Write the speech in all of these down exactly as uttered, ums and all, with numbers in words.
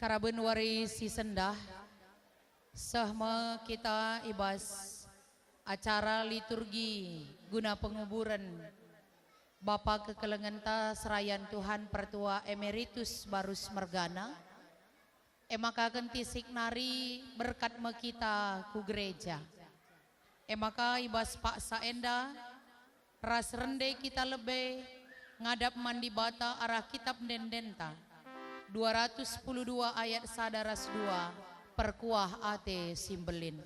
Karaben wari si sendah, seh me kita i bas acara liturgi guna penguburen Bapa kekelengenta Serayan Tuhan Pertua Emeritus Barus Mergana. E maka kentisik nari berkat me kita ku gereja. E maka i bas paksa enda, ras rende kita lebe ngadap man Dibata arah Kitap Ende-endenta, dua ratus sepuluh dua ayat sada ras dua, perkuah ate si mbelin.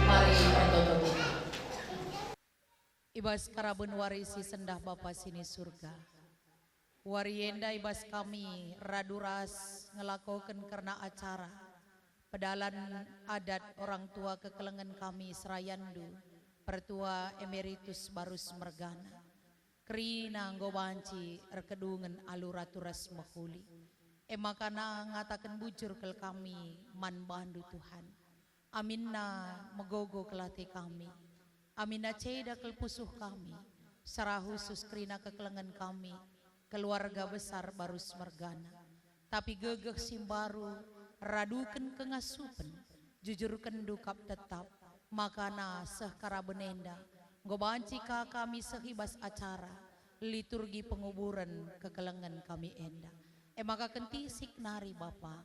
Mari ertoto kita. I bas karaben wari si sendah Bapa si ni Surga, wari enda i bas kami radu ras ngelakoken kerna acara pedalan adat orang tua kekelengen kami serayanNdu, Pertua Emeritus Barus Mergana. Kerina enggo banci erkedungen alu ratu ras mehuli. E maka ngataken bujur kal kami man bandu, Tuhan. Aminna megogo kal ate kami. Aminna ceda kal pusuh kami, sara khusus kerina kekelengen kami, keluarga besar Barus Mergana. Tapi gegeh si mbaru, raduken kengasupen, jujurkenndu kap tetap, makana seh karaben enda, enggo banci ka kami seh i bas acara liturgi penguburen kekelengen kami enda. E maka kentisik nari, Bapa,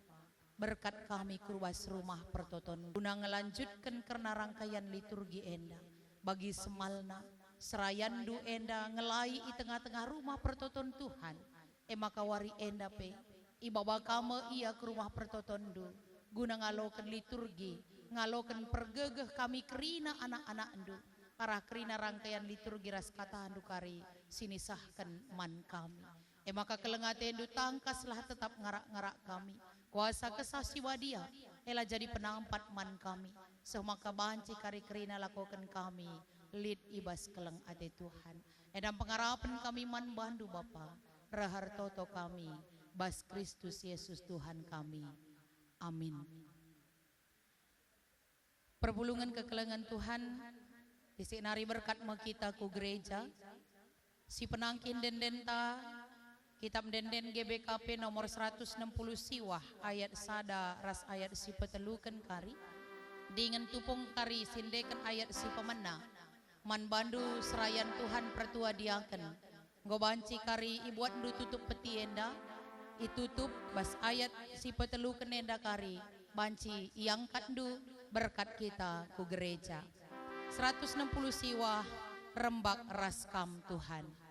berkat kami ku bas rumah pertoton guna ngelanjutken kerna rangkaian liturgi enda. Bagi semalna, serayanNdu enda ngelai i tengah-tengah rumah pertoton Tuhan. E maka wari enda pe, ibaba ka me ia ku rumah pertotonndu, guna ngaloken liturgi, ngaloken pergegeh kami kerina anak-anakNdu, arah kerina rangkaian liturgi ras kataNdu kari si nisahken man kami. E maka keleng ateNdu tangkaslah tetap ngarak-ngarak kami. Kuasa Kesah Si Badia, ela jadi penampat man kami, seh maka banci kari kerina lakoken kami lit i bas keleng ate Tuhan. Enda pengarapen kami man bandu, Bapa, reh ertoto kami bas Kristus Yesus Tuhan kami. Amin. Perpulungen kekelengen Tuhan, tisik nari berkat me kita ku gereja. Si penangki ende-endenta, Kitap Ende-enden G B K P nomor seratus enam puluh siwah ayat sada ras ayat si peteluken kari, dingen tupung kari si endeken ayat si pemena. Man bandu serayan Tuhan pertua diaken, enggo banci kari ibuatndu tutup peti enda, itutup bas ayat si peteluken enda kari, banci iangkatndu berkat kita ku gereja. Seratus enam puluh siwah, Rembak ras Kam Tuhan.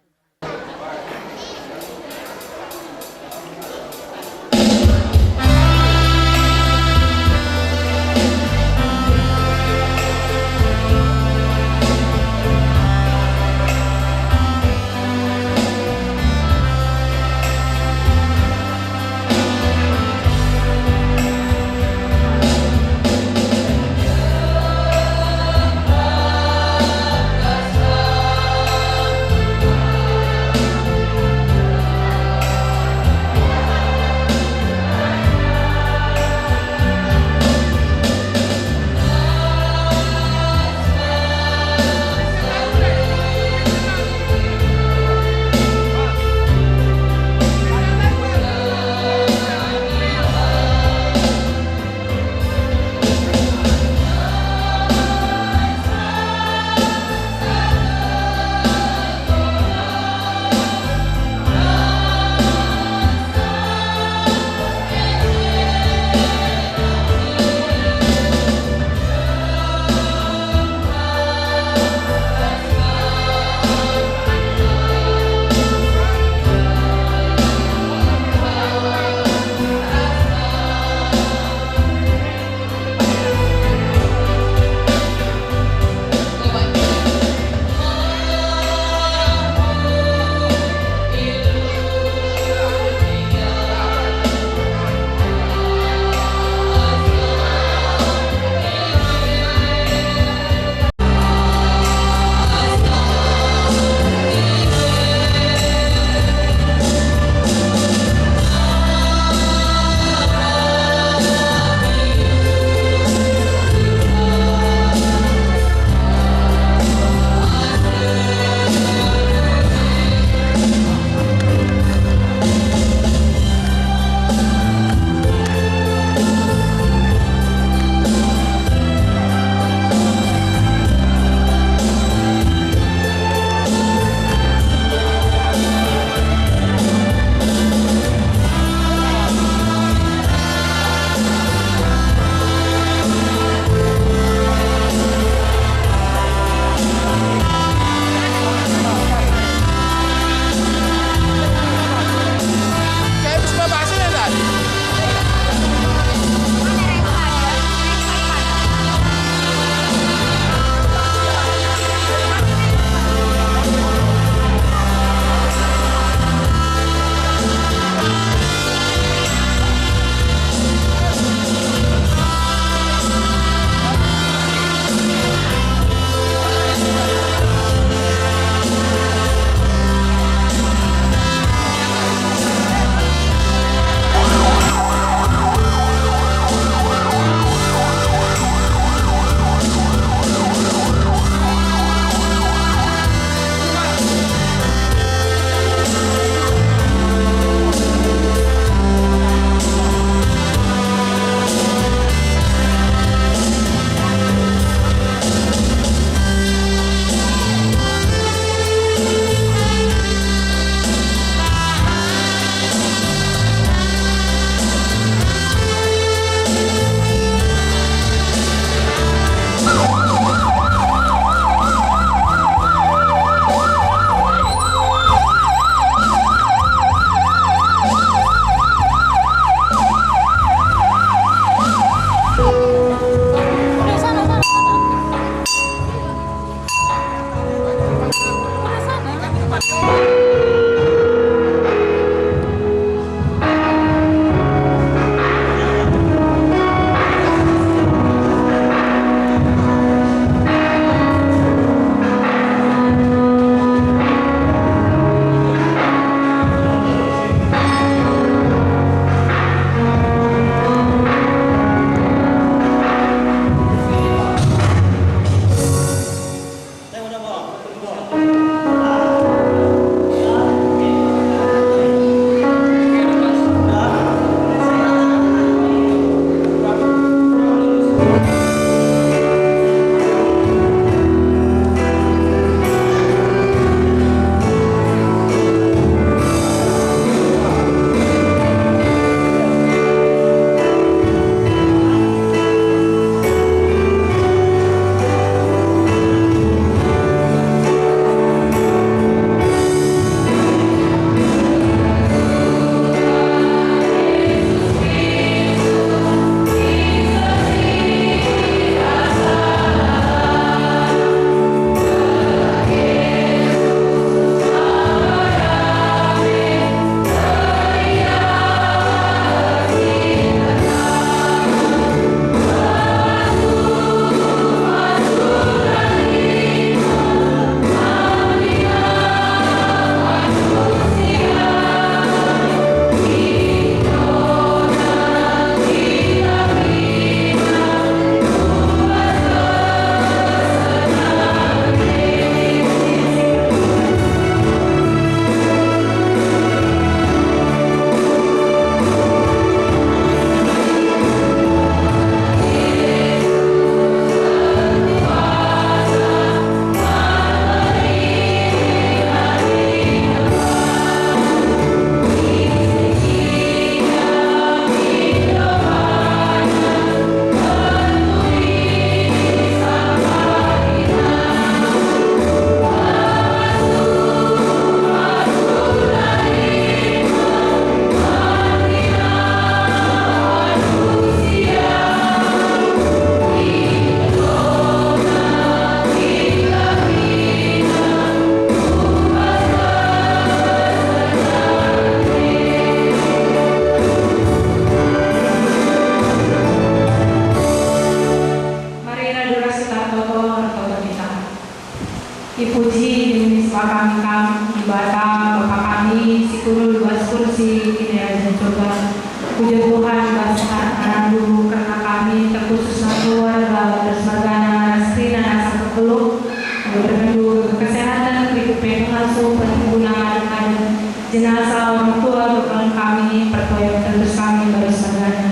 Tuhan, bas hak anak dulu kerna kami, terkhususna keluarga, terus mergana ras kerina nasa kekeluh, memberikan dulu kesehatan, berikut pengasuh, perkebunan, adem-adem, jenazah orang tua, bekalon kami, pertua yang terus kami, terus mergana.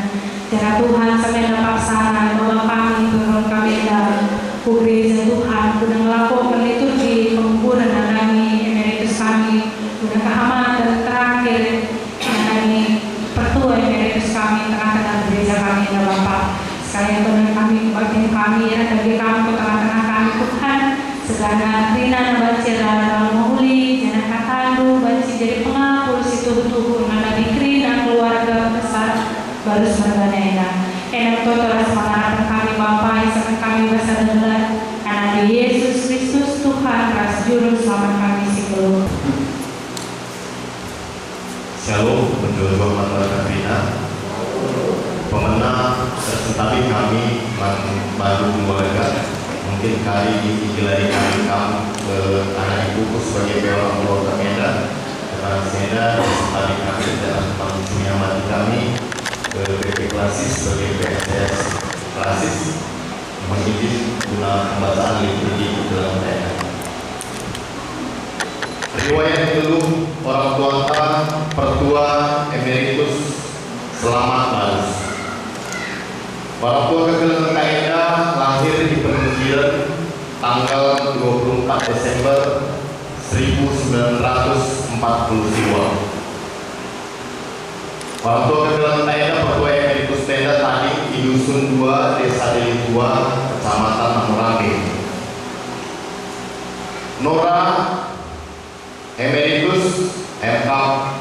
Janah Tuhan, samenda paksana, doa kami, bekalon kami, dan ku gereja Tuhan, guna ngelakoken liturgi penguburan nandangi emeritus kami, guna kehamaten terakhir, nandangi pertua emeritus kami tengah-tengah gereja kami, ya Bapa. Sekalian benar kami, kebaktin kami, ya, bagi kami ku tengah-tengah kami, Tuhan. Segana kerina banci erdalan lalu mehuli, janah katandu banci jadi pengapul si tuhu-tuhu nandangi kerina keluarga besar Barus mergana enda. Enda toto ras pengarapen kami, Bapa, isaken kami bas sada gelar, Anakndu Yesus Kristus, Tuhan ras Juru Selamat kami si nggeluh. Shalom, mejuah-juah man banta kerina. Pemena, tersentabi kami man bandu keluarga. Mungkin kari igelari kami kam, eh, anak ipupus sebagai pe orang tua kami enda. Tentang senda, tersentabi kami dalam kami, eh, P P Klasis sebagai P S S Klasis. Mengizin guna pembacaan liturgi dalam enda. Riwayat nggeluh orang tuanta, Pertua Emeritus Selamat Barus. Orang tua kekelengen enda lahir i Penungkiren tanggal dua puluh empat Desember seribu sembilan ratus empat puluh siwah. Orang tua kekelengen enda, Pertua Emeritus enda tading i Dusun dua, Desa Deli Tua, Kecamatan Namurambe. Nora Emeritus M Kap,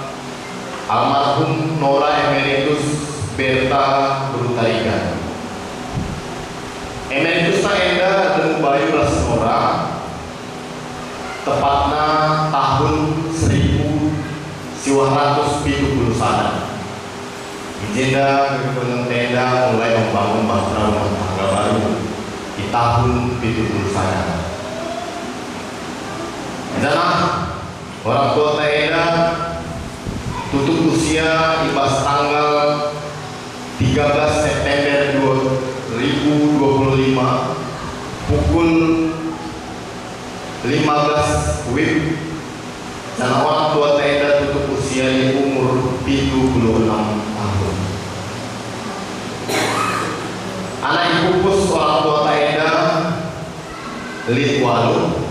almarhum Nora Emeritus Berta Brutarigan. Emeritusna enda erdemu bayu ras Nora, tepatna tahun seribu siwah ratus pitu puluh sada. I jenda kekelengen enda mulai membangun bahtera rumah tangga baru i tahun pitu puluh sada. Janah orang tuanta enda tutup usia i bas tanggal tiga belas September dua ribu dua puluh lima pukul lima belas wib, janah orang tuanta enda tutup usia i umur pitu puluh enem tahun. Anak ipupus orang tuanta enda lit waluh,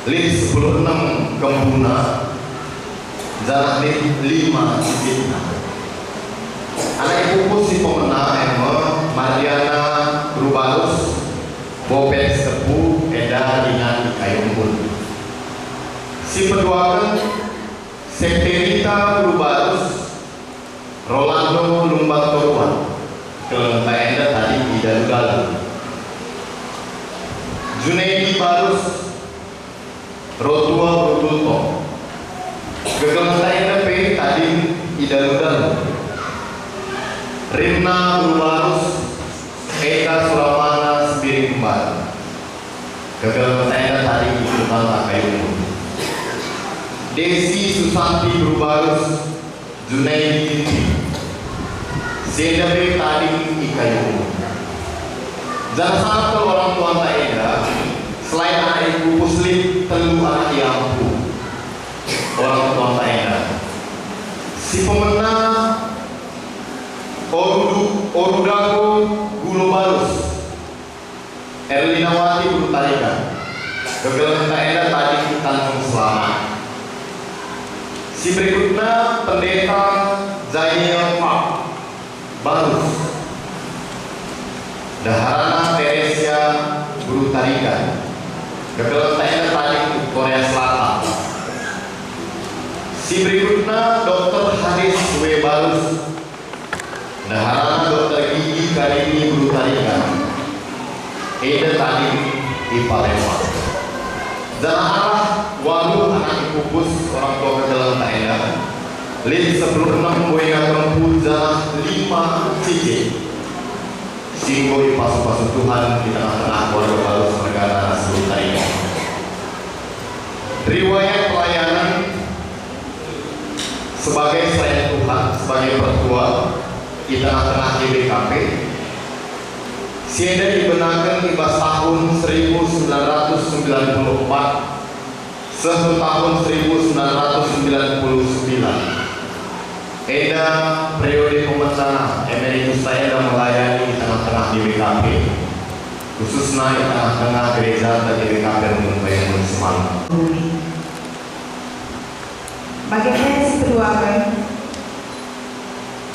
lit sepuluh enem kembuna, janah lit lima cicitna. Anak ipupus si pemena e me Mardiana Brubarus, Bobet Sepu, enda ingan i Kayu Embun. Si peduaken Septerita Brubarus, Rolando Lumban Toruan, kekelengenta enda tading i Dalu-dalu. Junaidi Barus, Rotua Brututo, kekelengenta enda pe tading i Dalu-dalu. Rimna Brubarus, Eka Suramana Sembiring Kembar, kekelengenta enda tading i Kutanta Kayu Embun. Desi Susanti Brubarus, Junaidi Ginting, si enda pe tading i Kayu Embun. Janah sangap kal orang tuanta enda, selain anak ipupus lit telu anak iampu orang tuanta enda. Si pemena Orudu-, Orudago Gulo Barus, Erlinawati Brutarigan, kekelengenta enda tading i Tanjung Selamat. Si berikutna Pendeta Zainal Pak Barus, ndeharana Teresia Brutarigan, kekelengenta enda tading i Korea Selatan. Si berikutna Dokter Haris W Barus, ndeharana Dokter Gigi Karini Brutarigan, enda tading i Palembang. Janah arah waluh anak ipupus orang tua kekelengenta enda, lit sepuluh enem buena kempu janah lima cicit. Si enggo ipasu-pasu Tuhan i tengah-tengah keluarga Barus mergana Brutarigan. Riwayat pelayanan Sebagai serayan Tuhan, sebagai pertua i tengah-tengah G B K P, si enda ibenaken i bas tahun seribu sembilan ratus sembilan puluh empat seh ku tahun seribu sembilan ratus sembilan puluh sembilan. Enda periode pemena emeritusta enda melayani i tengah-tengah G B K P, khususna i tengah-tengah gereja G B K P Runggun Payung Semalam. Bage pe si peduaken,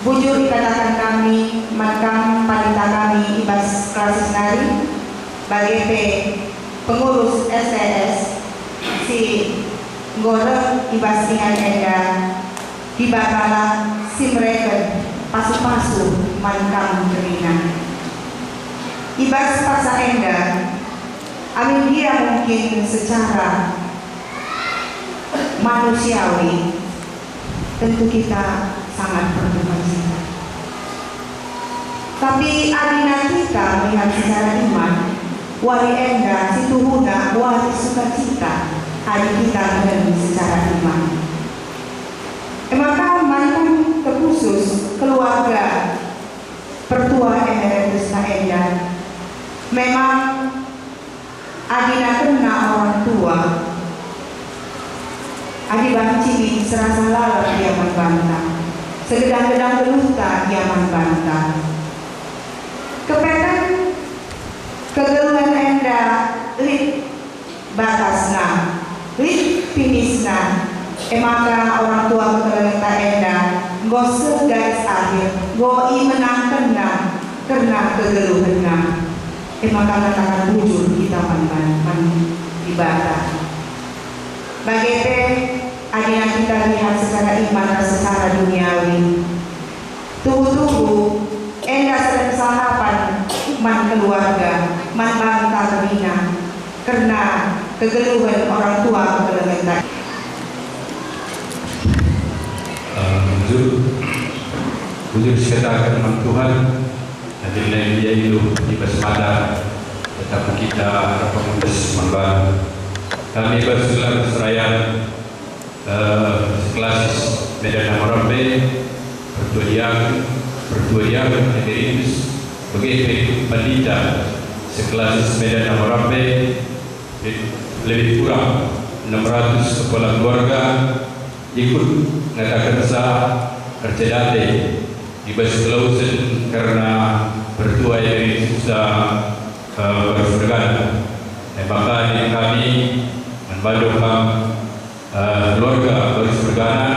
bujur ikataken kami man kam panita kami i bas klasis nari, bage pe pengurus S T S si enggo reh i bas ingan enda, Dibatalah si mereken pasu-pasu man kam kerina. I bas paksa enda, amin gia mungkin secara manusiawi, tentu kita sangat perlu kasih. Tapi adina kita melihat secara iman, wari enda si tuhuna wari sukacita adi kita mehen secara iman. E maka man kam terkhusus keluarga pertua emeritusta enda. Memang adina kena orang tua, adi banci serasa lalap ia man banta, segedang-gedang geluhta ia man banta. Kepeken kegeluhen enda lit batasna, lit pinisna, e maka orang tua kekelengenta enda enggo seh garis akhir, enggo imenangkenna kerna kegeluhenna. E maka ngataken bujur kita man, man, man Dibata. Bage pe, adina kita lihat secara iman ras secara duniawi, tuhu-tuhu enda seh kesahapan man keluarga, man banta kerina, kerna kegeluhen orang tua kekelengenta. Eh, bujur, bujur sikataken man Tuhan, adi nai ia iluh i bas mata, tetap kita erpengutus man bana. Kami bas gelar serayan, eh, seklasis Medan Hammurabi, pertua diaken, pertua diaken emeritus, bage pe pandita seklasis Medan Hammurabi, lebih kurang enam ratus kepala keluarga ikut ngatakenca ercedate i bas kelawesen kerna pertua emeritusta, eh, Barus Mergana. E maka nina kami man bandu kam, eh, keluarga Barus Mergana,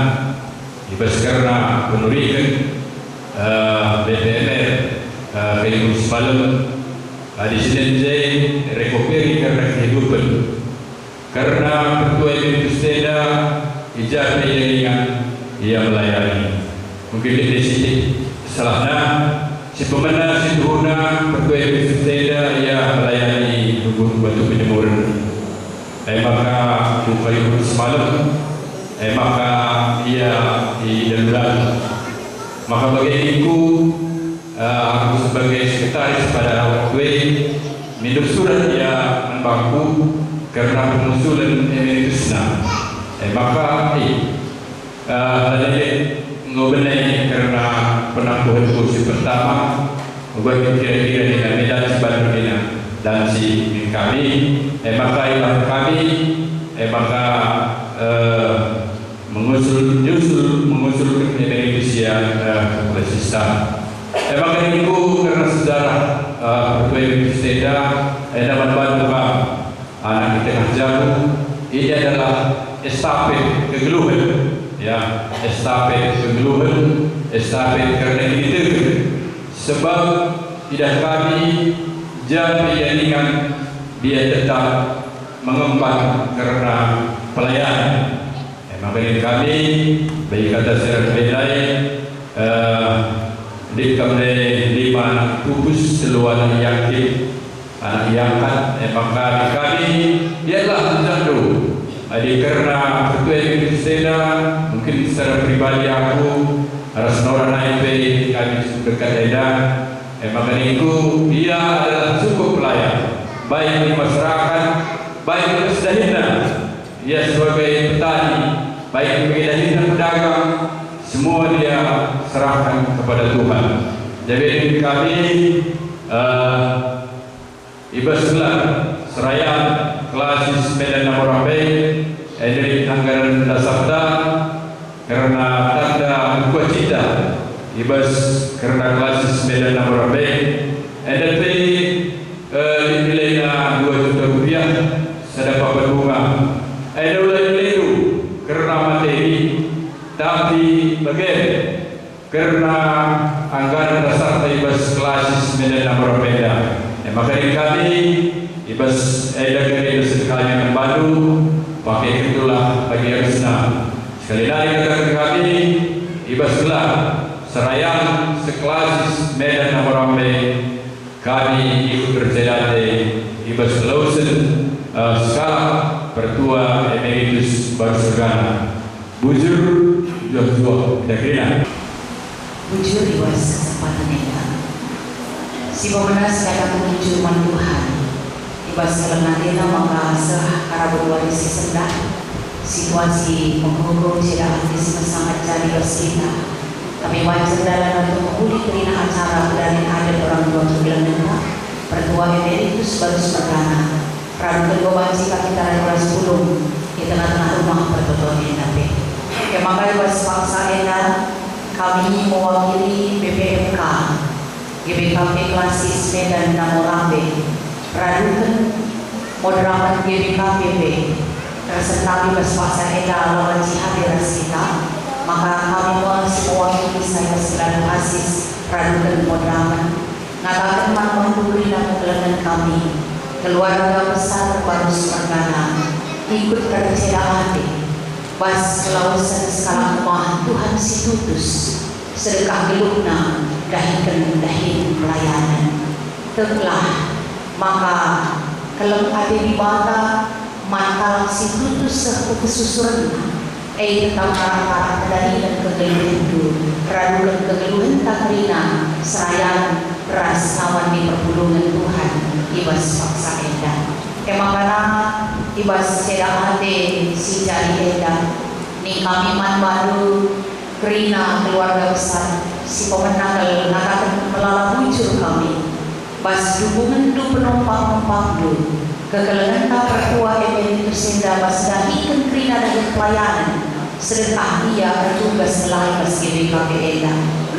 i bas kerna penuriken, eh, B P M R, eh, Pengurus Malem, eh, di sinen je rekuperi kerna kehidupen. Kerna pertua emeritus enda, i ja pe ia ringan, ia melayani. Mungkin lit sitik salahna, si pemena si tuhuna pertua emeritus enda ia melayani runggun batu penjemuren. E maka buka runggun semalam, e maka ia i dalu-dalu. Maka bage ningku, eh, aku sebagai sekretaris pada waktu e, mindo surat ia man bangku kerna pengusulen emeritusna. E maka, eh, eh, la lit enggo bene kerna penampuhenku si pertama, uga kira-kira nina me dan si bandu nina dan si min kami, e maka ilah kami, e maka, eh, mengusul, nyusul, mengusulken emeritus ia, eh, ke Presista. E maka ningku kerna sejarah, eh, pertua emeritus enda, enda man bandu kam, anak i tengah jabu, ini adalah estafet kegeluhen, ya, estafet kegeluhen, estafet kerna kiniteken. Sebab idah kami, ja pe ia ringan, dia tetap mengemban kerna pelayanan. E maka nina kami, bagi kata si reh ndai, eh, lit kam ndai lima anak pupus, telu anak yatim, anak iangkat, e maka nina kami, lihatlah atehndu. Adi kerna pertua emeritus enda, mungkin secara pribadi aku, ras Nora nai pe kami dekat enda, e maka ningku, ia adalah cukup pelayan, baik di masyarakat, baik di dahinna. Ia sebagai petani, baik bagi dahinna pedagang, Semua dia serahkan kepada Tuhan. Jadi kami, eh, i bas gelar Serayan Klasis Medan Namborambe, enda lit anggaran dasarta kerna tanda ukua cinta i bas kerna Klasis Medan Namborambe, enda pe, eh, lit nilaina dua juta rupiah, sada papan bunga. Enda ula nilaindu kerna materi, tapi bage kerna anggaran dasarta i bas Klasis Medan Namborambe enda. E maka lit kami i bas enda kami dosen kami man bandu, pakekendulah bagi arusna. Sekali nari kataken kami, i bas gelar Serayan Seklasis Medan Namborambe, kami ikut erceda ate i bas kelawesen, eh, sekalak Pertua Emeritus Barus Mergana. Bujur, juah-juah, kita kerina. Bujur i bas kesempatan enda. Si pemena si kata bujur man Tuhan. I bas keleng atena maka seh karaben wari si sendah, situasi mehoko, ceda ate si mesangat jadi bas kita. Kami banci erdalan radu mehuli kerina acara pedalin adat orang tua kegeluhenta, Pertua Emeritus Barus Mergana, radu enggo banci kami tarai ras pulung i tengah-tengah rumah pertoton enda pe. E maka i bas paksa enda, kami mewakili B P M K, G B K P Klasis Medan Namborambe, raduken moderamen G B K P pe, tersentak i bas paksa enda la banci hadir ras kita, maka kami me si mewakili saya selalu asis raduken moderamen, ngataken man bandu kerina kekelengen kami, keluarga besar Barus Mergana, ikut erceda ate bas kelawesen sekalak rumah Tuhan si tutus, sedekah geluhna dahiken dahin pelayanen. Teklah maka keleng ate Dibata man kalak si tutus seh ku kesusurenna, e tetap arah-arah kedalilen kegeluhenndu, raduken kegeluhenta kerina serayan ras ngawan ni perpulungen Tuhan i bas paksa enda. E maka i bas ceda ate si jadi enda, ning kami man bandu kerina keluarga besar si pemena kal ngataken melala bujur kami. Bas dukungenndu penumpang-numpakndu, kekelengenta Pertua Emeritus enda bas dahiken kerina dahin pelayanen, sedekah ia ertugas nelahi bas G B K P enda.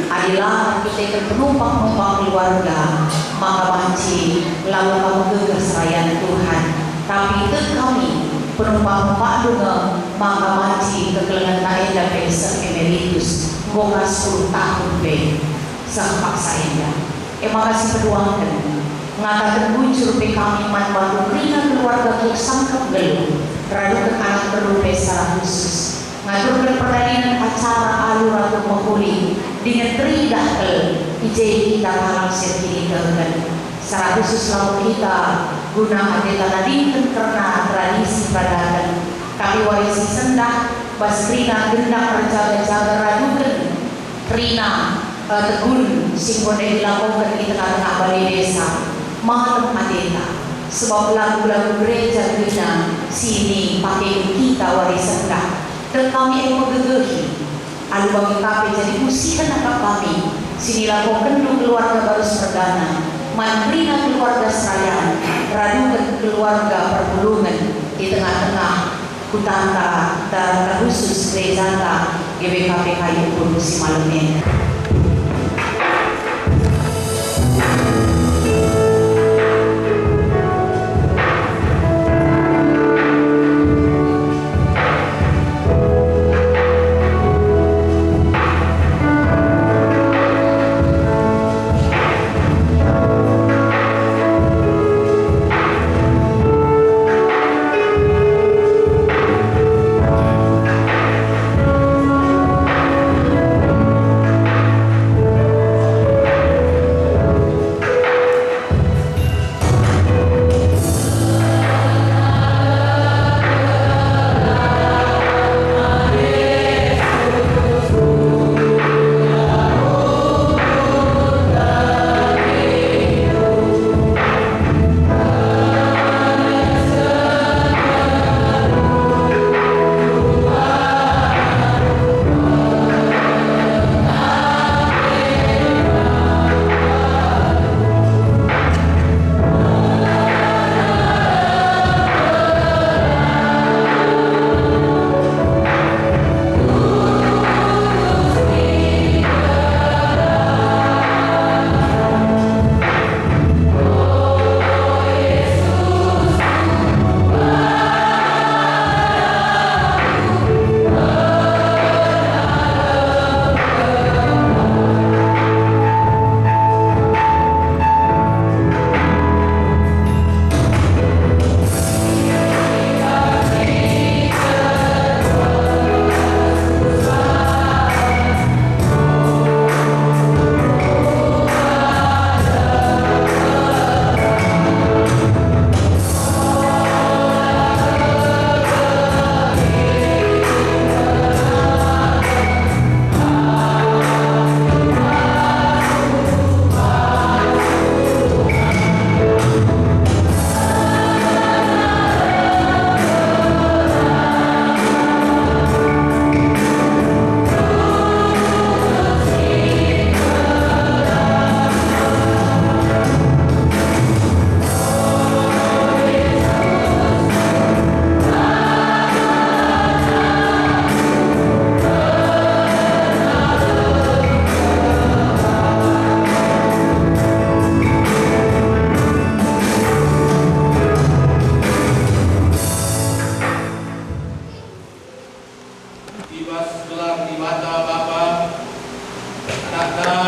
Adi la erkiteken penumpang-numpang keluarga, maka banci labo kam megegeh serayan Tuhan. Tapi tek kami, penumpang-numpakndu nge, maka banci kekelengenta enda pe seh emeritus, enggo ka sepuluh tahun pe seh paksa enda. E maka si peduaken, ngataken bujur pe kami man bandu kerina keluarga ku sangkep nggeluh, raduken anak beru pe secara khusus, ngaturken perdalanen acara alu radu mehuli, dingen teridah kal i je kita kalak si erkiniteken. Secara khusus labo kita guna ateta nadingken kerna tradisi peradaten, tapi wari si sendah bas kerina gendak erjaga-jaga raduken kerina, eh, tegun si enggo dilakoken i tengah-tengah balai desa. Malem ateta, sebab lagu-lagu gereja kerina si nipake kita wari sendah. Tek kami e megegehi. Alu bage ka pe jadi pusihen akap kami si nilakokenndu keluarga Barus Mergana, man kerina keluarga serayan, raduken keluarga perpulungen i tengah-tengah kutanta, ta-, terkhusus gerejanta G B K P Kayu Pulu si malem enda.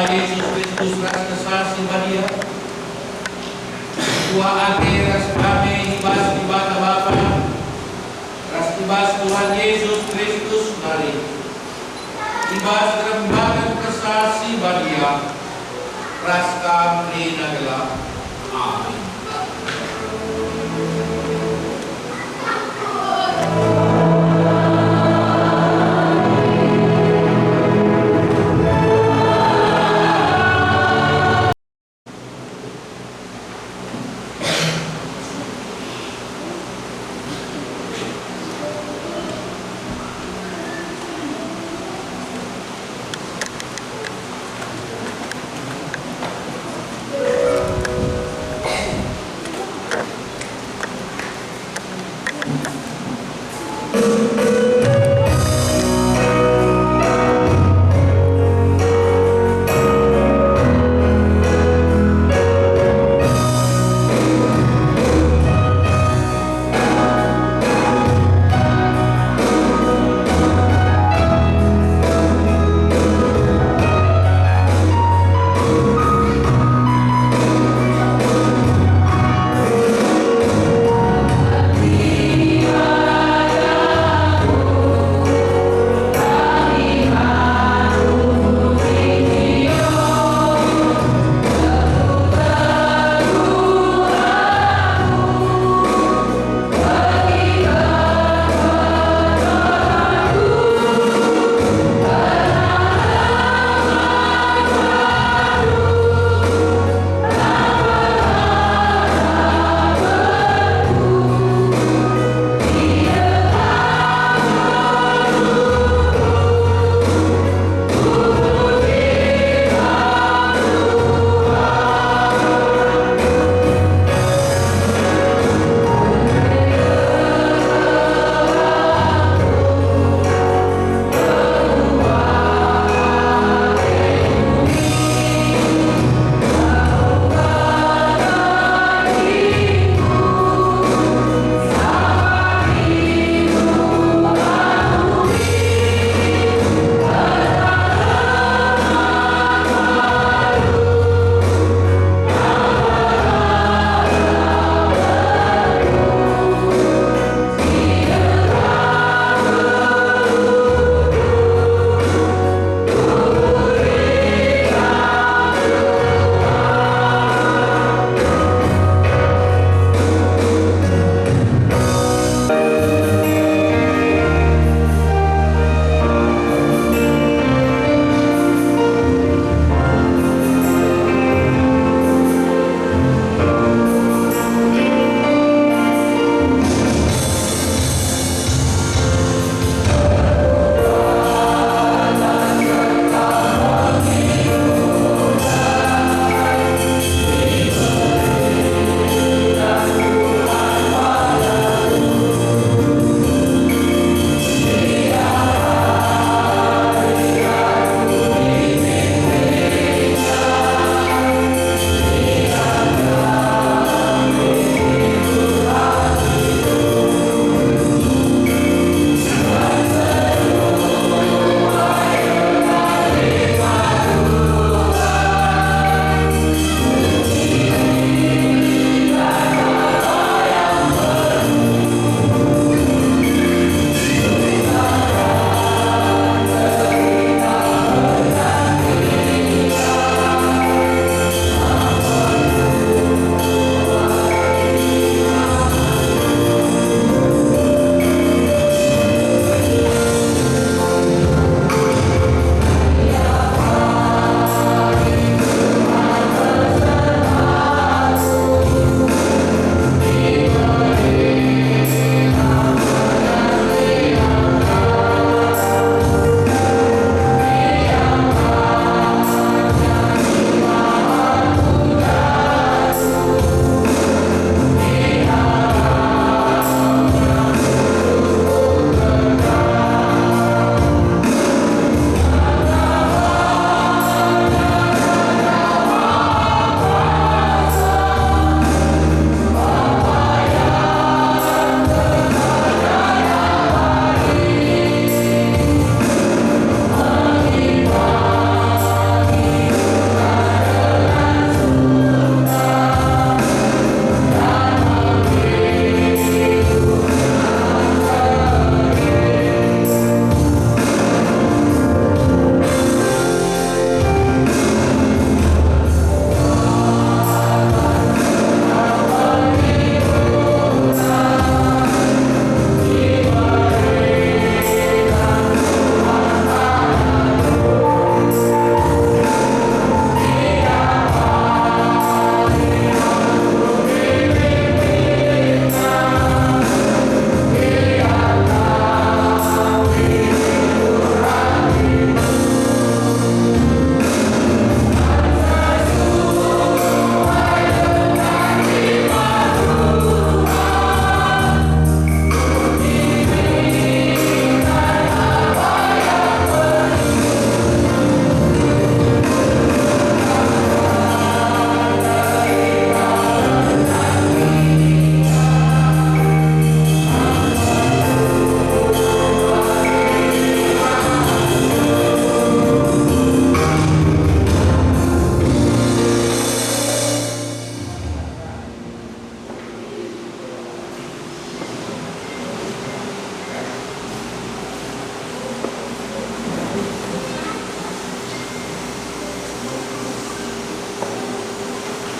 Jesus Kristus ras Kesah Si Badia, tuah ate ras dame i bas Dibata Bapa, ras i bas Tuhan Jesus Kristus nari, i bas gerembaken Kesah Si Badia, ras kam kerina gelah. Amin.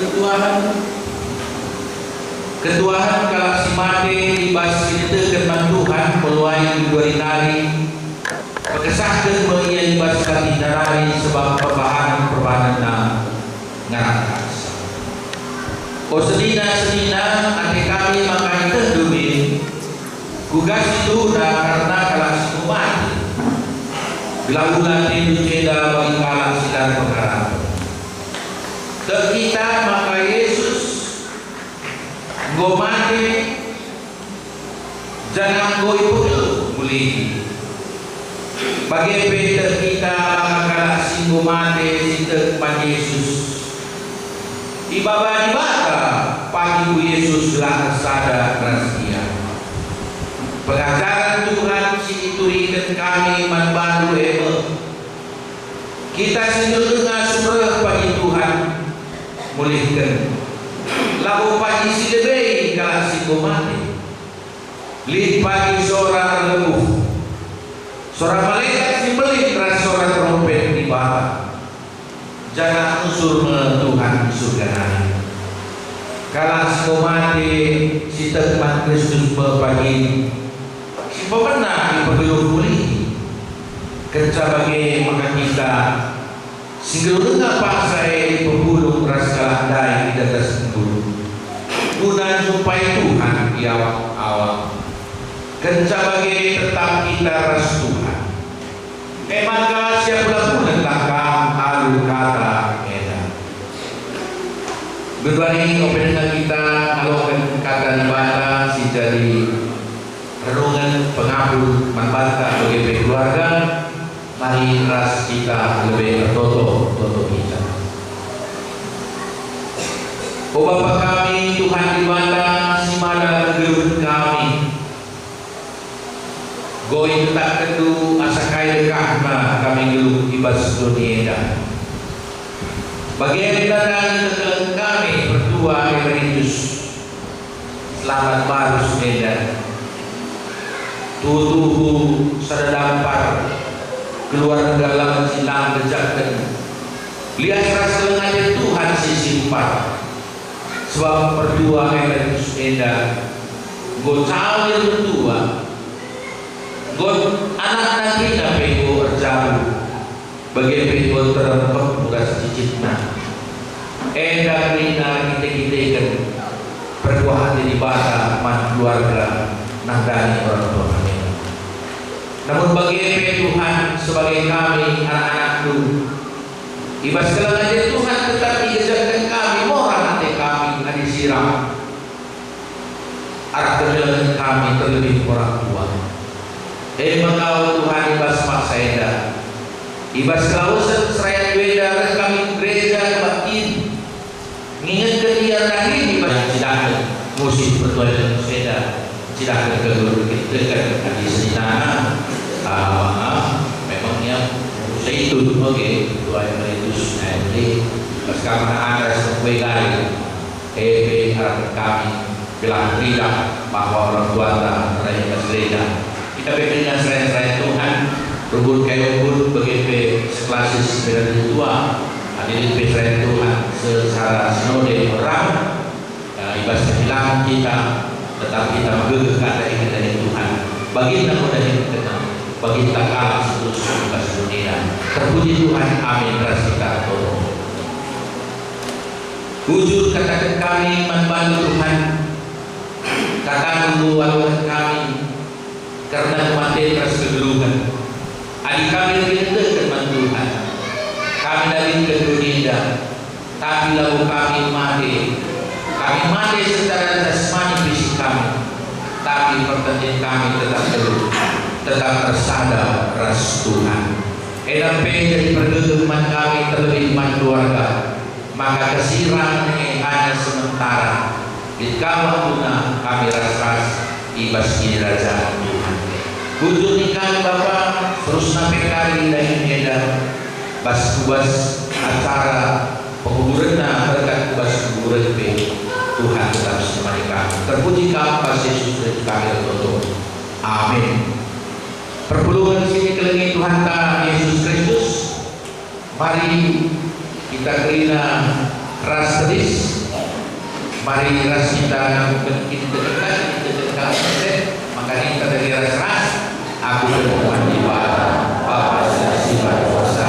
Ketuahen, ketuahen kalak si mate i bas si ietehken man Tuhan meluai genduari nari, pekesahken me ia i bas latihna nari, sebab perbahanen-perbahanenna ngarangkas. O senina-senina, ate kami maka ietehndu min, kuga si tuhuna kerna kalak si enggo mate. Gelah ula atendu ceda bagi kalak si la erpengarapen. Tek kita maka Yesus enggo mate, janah enggo ipegeluh mulihi. Bage pe tek kita maka kalak si enggo mate si tek man Yesus, ibaba Dibata pagi ku Yesus gelah ersada ras Ia. Pengajaren Tuhan si ituriken kami man bandu e me, kita si nggeluh denga sumreh pagi Tuhan mulihken, labo pagi si lebe kalak si enggo mate. Lit pagi sora erlebuh, sora malekat si mbelin ras sora terumpet Dibata, janah nusur me Tuhan i Surga nari. Kalak si enggo mate si tek man Kristus me pagi si pemena ipegeluh mulihi. Kenca bage maka kita si nggeluh denga paksa e ipepulung ras kalak ndai i datas embun, guna njumpai Tuhan i awang-awang. Kenca bage tetap kita ras Tuhan. E maka siapulapulenlah kam alu kata enda. Genduari ope denga kita ngaloken kata Dibata si jadi renungen pengapul man banta bage pe keluarga, mari ras kita lebe ertoto, toto kita. O Bapa kami, Tuhan Dibata, si mada kegeluhen kami, enggo itetakkenNdu asa kai dekahna kami nggeluh i bas doni enda. Bage pe nandangi kekelengen kami pertua emeritus, selamat barus enda. Tuhu-tuhu sada dampar keluarga lam si lang gejaken, lias ras keleng ate Tuhan si simpar. Sebab pertua emeritus enda enggo cawir metua, enggo anakna kerina pe enggo erjabu, bage pe enggo terem kempu ras cicitna. Enda kerina kite-kiteken pertua ate Dibata man keluarga nandangi orang tua kami. Namun bage pe Tuhan, sebagai kami anak-anakNdu, i bas keleng ate Tuhan tetap igejaken kami, morah ate kami adi sirang arah kekelengen kami, terlebih orang tua. E maka, o Tuhan, i bas paksa enda, i bas kelawesen serayan enda reh kami gereja kebaktin, ngingetken ia dahin i bas cidahken musik pertuahen enda, cidahken kegeluhen adi senina. Ah, memang ia Zaitun, oke, tuai meritus, nah, jadi pas kamar atas kue kali. Ebe arah kami, gelah teridah bahwa orang tuanta rai bas gereja. Kita pe kerina serayan-serayan Tuhan, rubur kai rubur, bage pe seklasis berada tua, hadirin pe serayan Tuhan secara sinode orang, eh, i bas kehilangan kita, tetap kita megegeh kata inget dari Tuhan. Bagina mudah kita, bagina kalak seterusnya i bas dunia. Terpuji Tuhan, amin. Ras kita tolong. Bujur kataken kami man bandu Tuhan, kataNdu aluken kami kerna kematen ras kegeluhen. Adi kami erkiniteken man Tuhan, kami dalinken doni enda, tapi labo kami mate. Kami mate secara jasmani fisik kami, tapi pertendin kami tetap teguh, tetap ersada ras Tuhan. Enda pe jadi pergegeh man kami terlebih man keluarga. Maka kesirang e hanya sementara, lit ka waktuna kami ras-ras i bas kinirajan Tuhan. Bujur ning kami Bapa, terusna pe kami dahin enda, bas ku bas acara penguburenna, berkat ku bas penguburen pe, Tuhan tetap si nemani kami. Terpuji Kam, bas Yesus Kristus kami ertoto. Amin. Perpulungen si ikelengi Tuhanta Yesus Kristus, mari kita kerina Ras tedis, mari ras kita ngangkuken kinitekenna, kiniteken kalak Kristen, maka ninta dage ras-ras, aku den man Dibata, Bapa si arah si banci kuasa.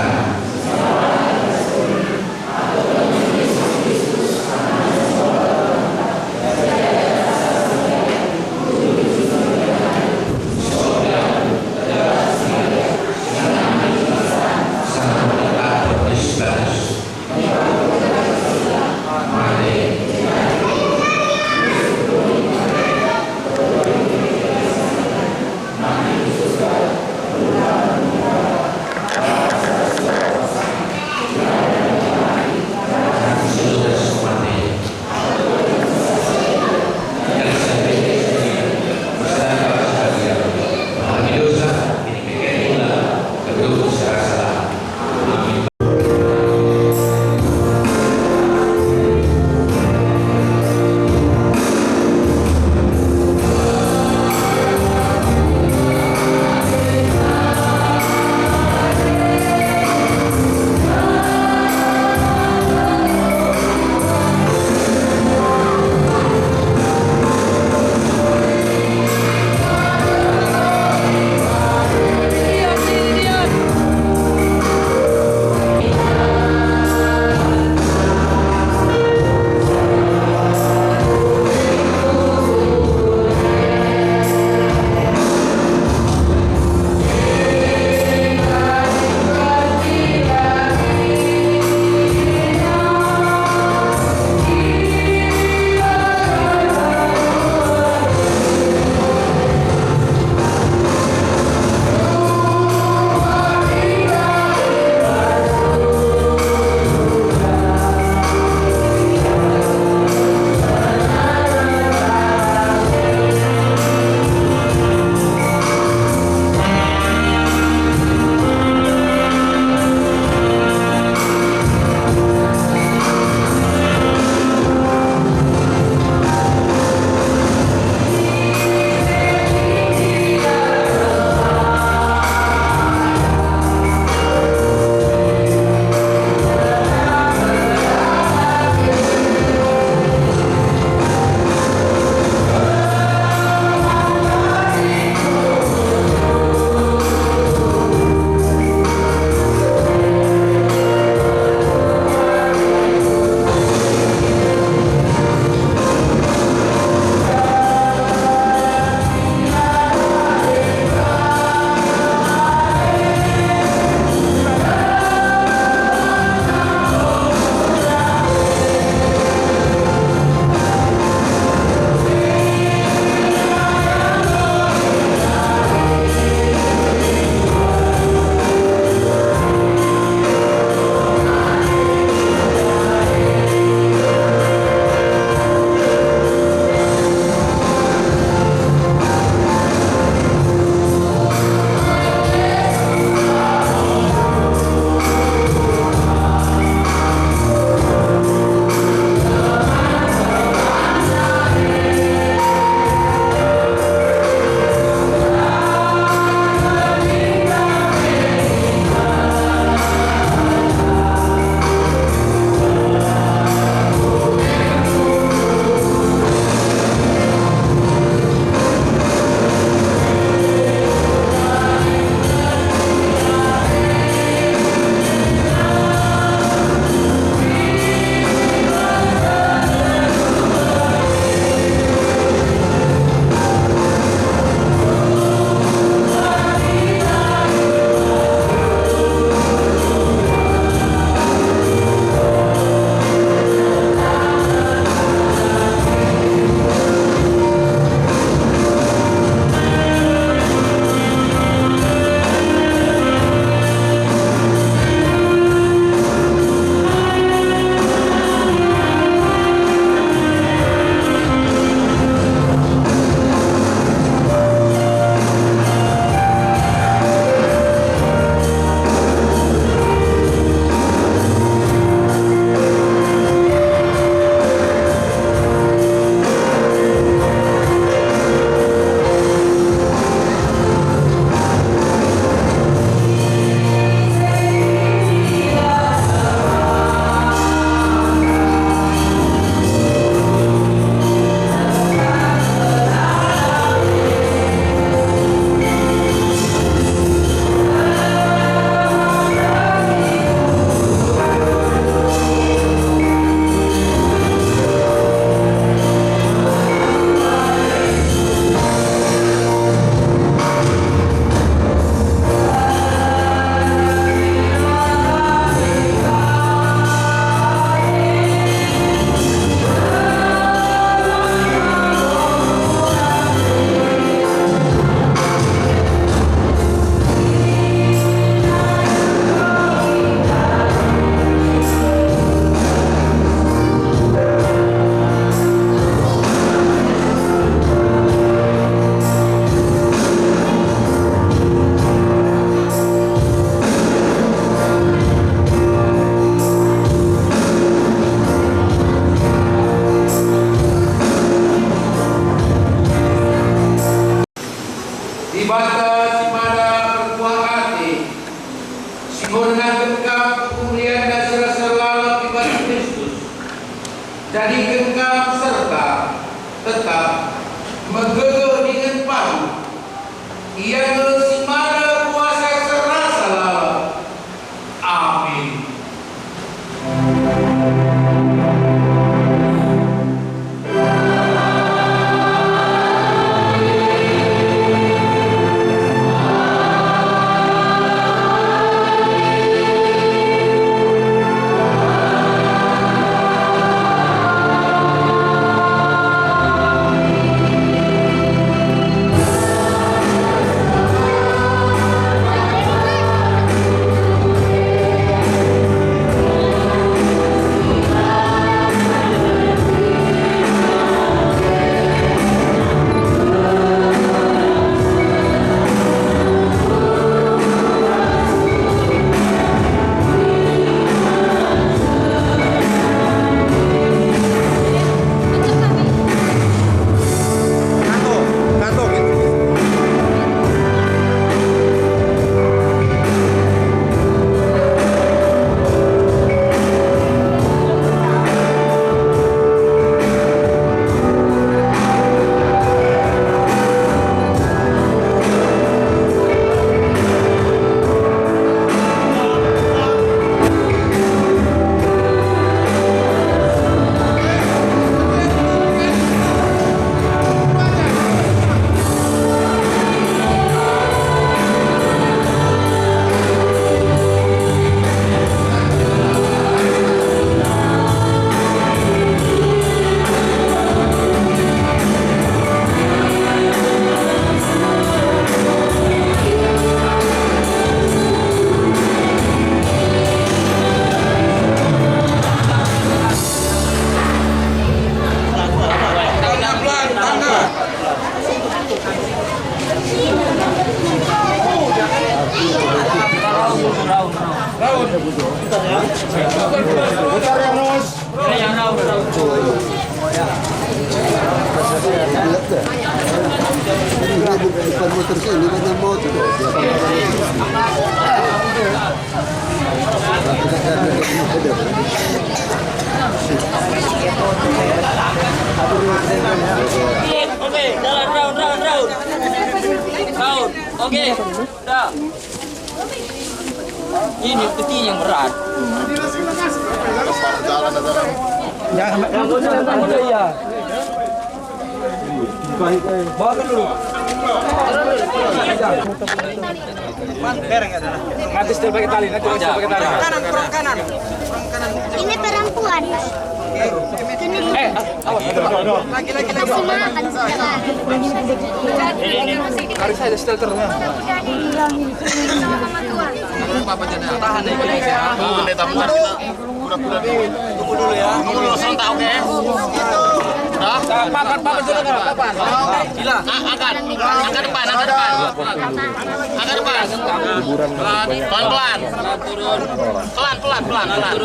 Jadiken kam serta tetap megegeh dingen padu. Ia nge si mada kuasa serasa lalap. Amin. Oke, jalan, raun, raun, raun. Raun, oke, dah. Ini peti yang berat. Jangan, iya. Bawa dulu. Nanti setel pakai tali, nanti setel pakai tali. Kanan, kurang kanan. Kurang kanan. Ini perempuan. Ini. Eh, awas. Lagi, lagi, lagi. Kasih makan sekarang. Harus saya setel terus. Tahan ya, guys, ya. Tunggu dulu ya. Tunggu dulu, serentak, oke? Dah? Papan, papan, sudah, papan. Gila. A-, angkat. Angkat depan, angkat depan. Angkat depan. Pelan-pelan. Pelan, pelan, pelan, pelan.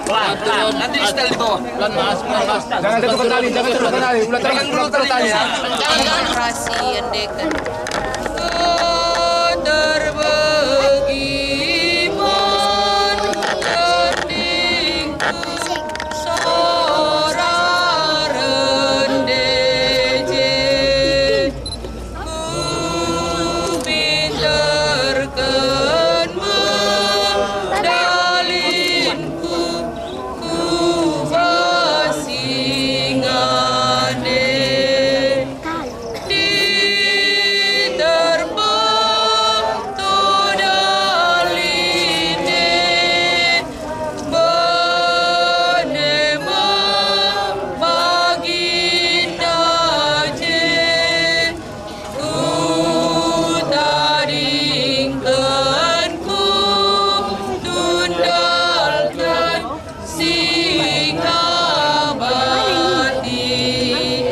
Pelan, pelan. Nanti setel di bawah. Pelan, Mas. Pelan, Mas. Jangan tertukar tali, jangan tertukar tali. Ulang tali, ulang tali. Jangan, jangan. Operasi endeken. Terbegi man tandingku sora rende je. Kupinterken man dalinku, kubasi ngane. Diterpeh tu daline, bene me bagita je. Kutadingken, kutundalken singabati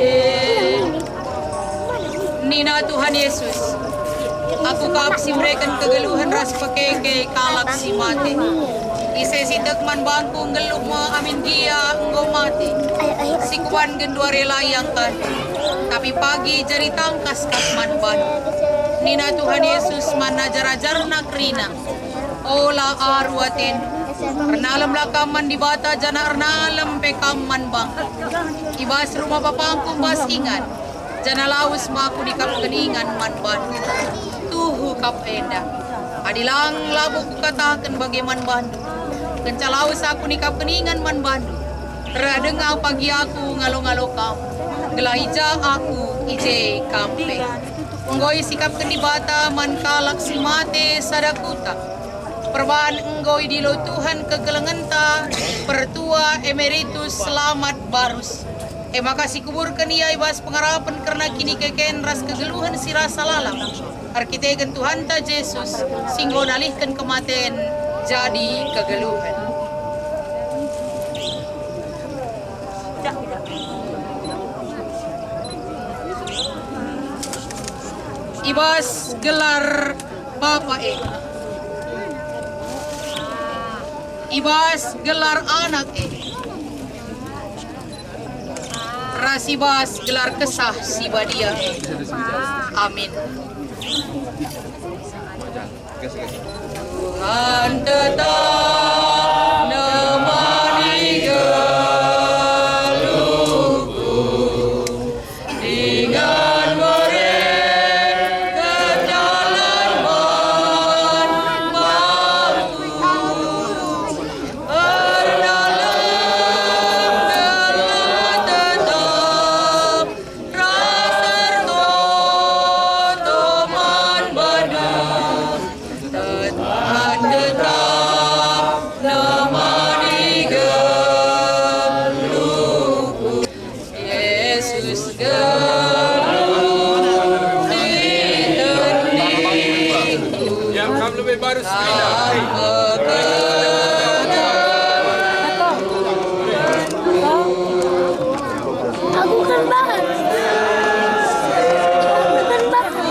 e. Nina Tuhan Yesus, "Aku kap si mereken kegeluhen ras pekeke kalak si mate. Ise si tek man bangKu nggeluh me amin gia enggo mate. Si Kuban genduari la iangkanNa, tapi pagi jadi tangkas kap man bandu." Nina Tuhan Yesus man ajar-ajarNa kerina, "Ola aru atendu, Ernalemlah kam man Dibata, janah ernalem pe kam man bangku. I bas rumah bapangku bas ingan, janah lawes me aku nikapken ingan man bandu. Tuhu kap enda. Adi lang labo kukataken bage man bandu, kenca lawes aku nikapken ingan man bandu, reh denga pagi aku ngalo-ngalo kam, gelah i ja aku, i je kam pe. Enggo isikapken Dibata man kalak si mate sada kuta. Perbahan enggo idilo Tuhan kekelengenta, Pertua Emeritus Selamat Barus. E maka sikuburken ia i bas pengarapen kerna kinikeken ras kegeluhen si rasa lalap. Erkiteken Tuhanta Jesus, si enggo nalihken kematen jadi kegeluhen. I bas gelar Bapa e, i bas gelar Anak e, ras i bas gelar Kesah Si Badia e. Amin. Tuhan tetap nemani geluhku, dengan bere kedalan man bangku. Ernalem gelah tetap ras ertoto man bana, tetap, tetap nemani geluhku. Yesus geluh ni tendiku. Yang kam lebih baru sepeda. Aku kan bahan. Aku kan bahan.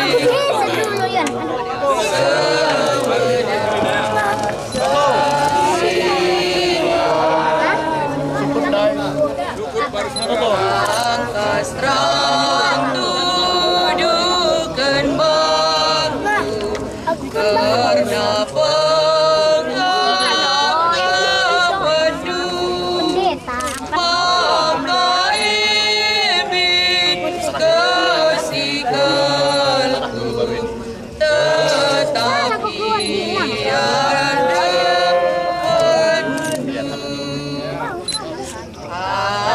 Aku bisa dulu, Yan. Langkas terang tuduhken bangku kerna pengakapenndu. Pendeta. Maka imin kesikalku tetap i hadapenNdu.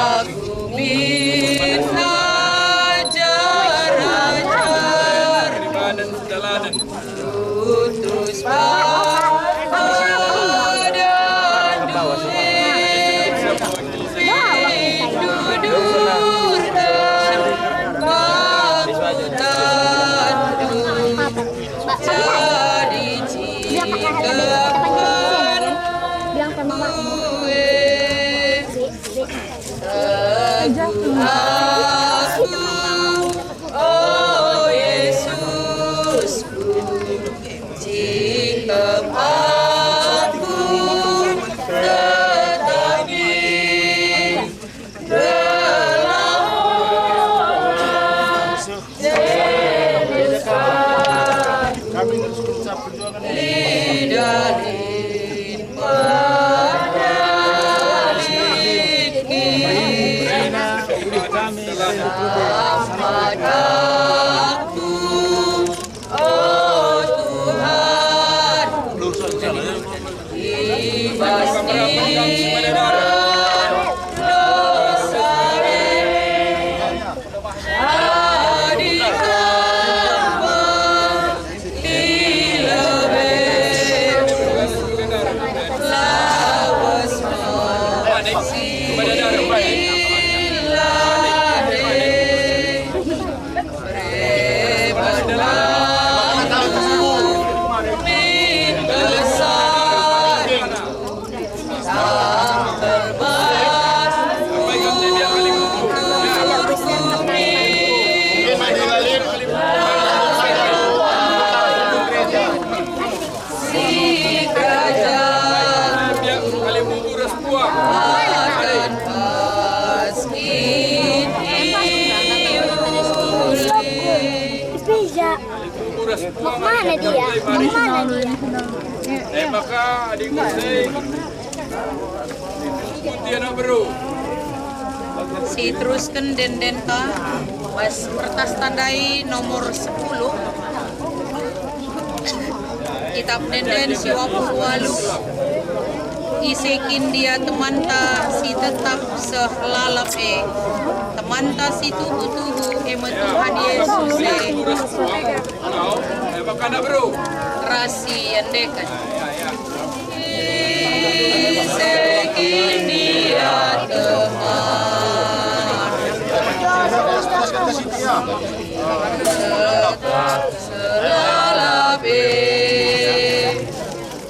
Aku min ajar-ajar. Tutus padan duit, dudurken pakutandu, jadi ciken kue. Teguh aku, o Yesusku, jika aku tetap di dalam Kami ngurus ucap perjuangan ini. Lidah lit matalit. Kami. Selamat aku, o Tuhan. I bas nina dosa e. Adi kam me i lebe, lawes me si la e. Reben aku min kesah. Maka adingku si ikuti anak beru. Siterusken ende-enden ka, bas kertas tandai nomor sepuluh. Kitab ende-enden siwapuluh waluh. Ise kin ndia temanta si tetap seh lalap e? Temanta si tuhu-tuhu e me Tuhan Yesus e. Ras si endeken. Ise kin ndia temanta si tetap seh lalap e?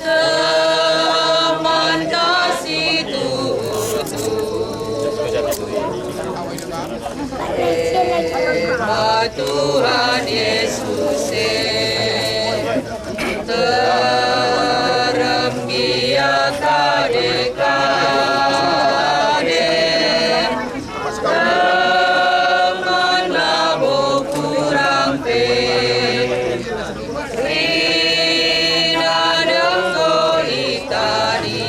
Temanta si tuhu-tuhu. Tuhan Yesus e, terem gia kade-kade, teman labo kurang pe. Kerina enggo itadingken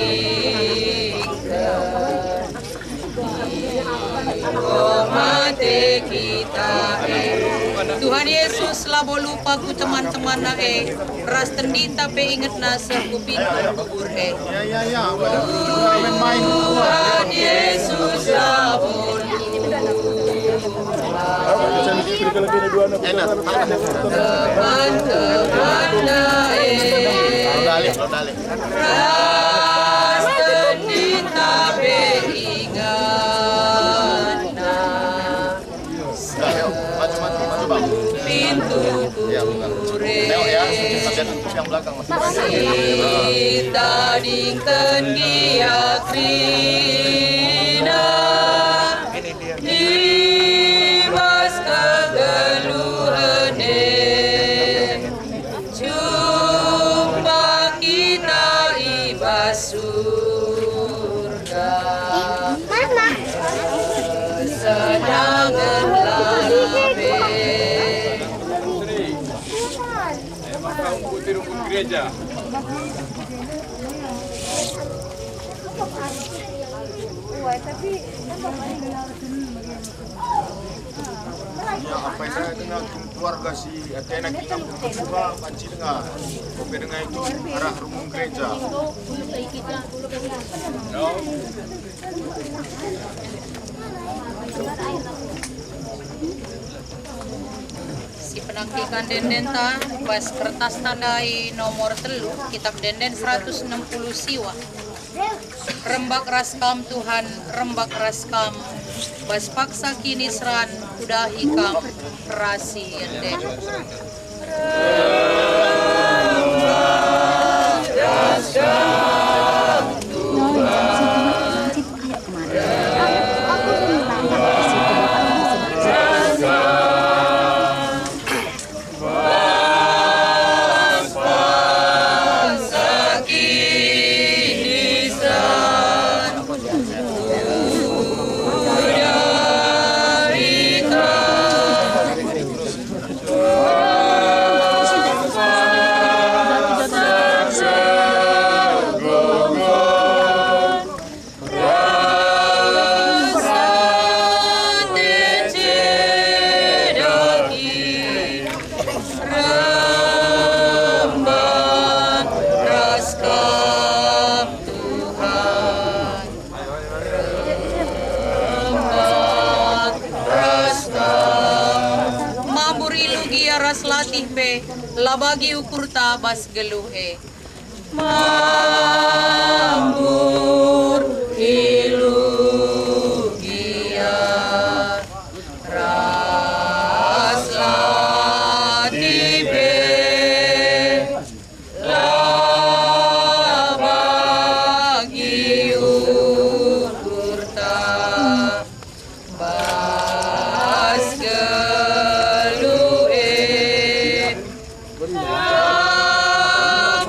enggo mate kita e. Tuhan Yesus labo lupa ku teman-temanNa e, ras tendinta pe ingetNa seh ku pintu kubur e. Tuhan Yesus labo lupa. Enak. Teman-temanNa e. Ras tendinta pe ingetNa. Udah, ayo, maju, maju, maju, Bang. Pintu kubur e. Tengok ya, bagian yang belakang masih banyak. Itadingken gia kerina i bas kegeluhen e. Jumpa kita i bas surga. Kesenangen lalap e. Emang kamu putih rumput gereja? Ya, apa itu dengan keluarga si Atena kita buka banci dengar. Oke, dengar itu arah rumpun gereja. Si penangkikan ende-endenta, bas kertas tandai nomor telu, kitab ende-enden seratus enam puluh siwa. Rembak ras Kam, Tuhan, rembak ras Kam, bas paksa kiniseran kudahi Kam ras si ende. Mambur ilu gia ras latih pe, la bagi ukurta bas geluh e. Mambur i